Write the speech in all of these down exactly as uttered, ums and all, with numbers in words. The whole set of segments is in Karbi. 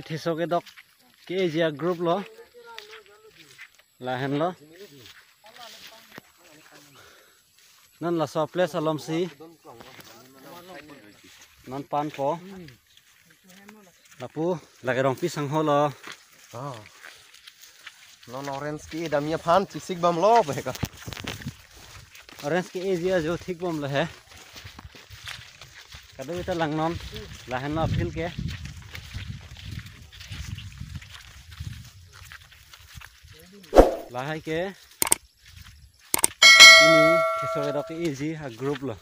Theso kedok ke-eji a-group lo. Lahenlo. Non laso place alomsi non panpo. Lapu lake Rongpi sangho lo. Ah. Non orange ke-e damji aphan chesik bomlo beka. Orange ke-eji ajo thik bomlo he. Kadokave ta langnon. Lahenlo a-field ke. Lahai ke. Pini theso kedok ke-eji a-group lo.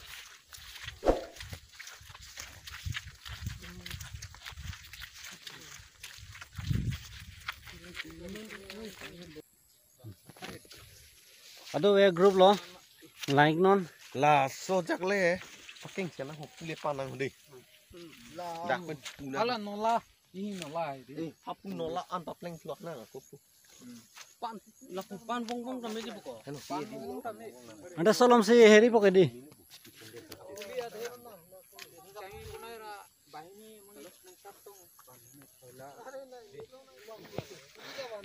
Kadokave a-group lo. Langnon. Laso ajak le. Paking chena ho pule panang ho dei. Dak pen pula. Hala nola. Ini nola ini. Eh, hapu nola an papleng chuak nang ako pu. Pan, lapu pan bong bong kami di buko. Ano, pan bong bong kami. Anta solom si heri buko di.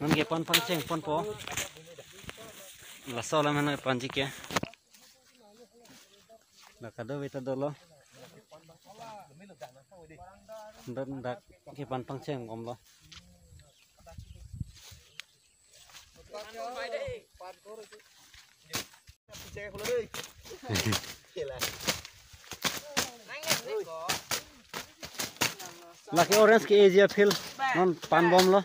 Non ke pan pangcheng ponpo. Laso alam hena panji ke. La kadokave ta dolo. Dak dak ke pan pangcheng bomlo. Lake orange ke-eji a-field non pan bomlo.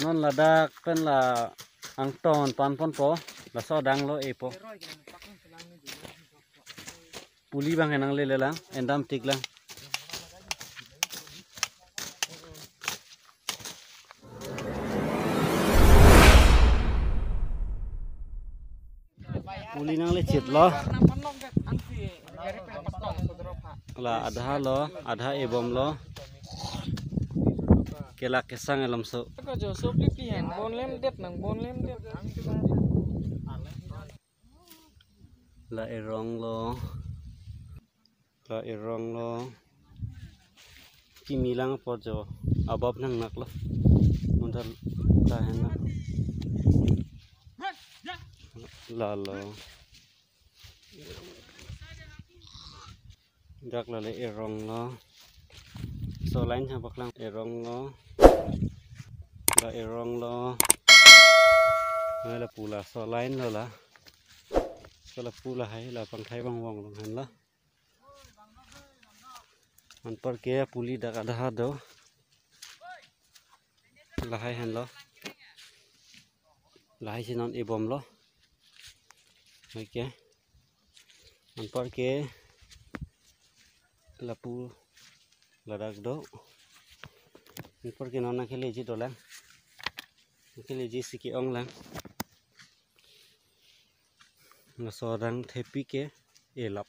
Non ladak pen la angton pan ponpo, laso adang lo epo. Puli bang henang lele lang, endam tik lang. Puli nang le chit lo. La adha lo, adha e bomlo. Ke la kesang elom so. Ka jo so pi pi hen, bon lem det nang, bon lem det. La erong lo. La erong lo. Kimi lang apot jo. Abab nang nak lo. Mundal tahan na. La lo. Dak la le erong lo. So line ha paklang erong lo. La erong lo. Hai lapu laso line lo la. So lapu lahai la pangthai bang wong long han la. Anpar ke puli dak adha do. Lahai henlo. Lahai si non e bomlo. Oke. Anpar ke lapu ladak do. Anpar ke non nangkeleji dolang. Nangkeleji si ke-ong lang. Laso adang thepi ke elap.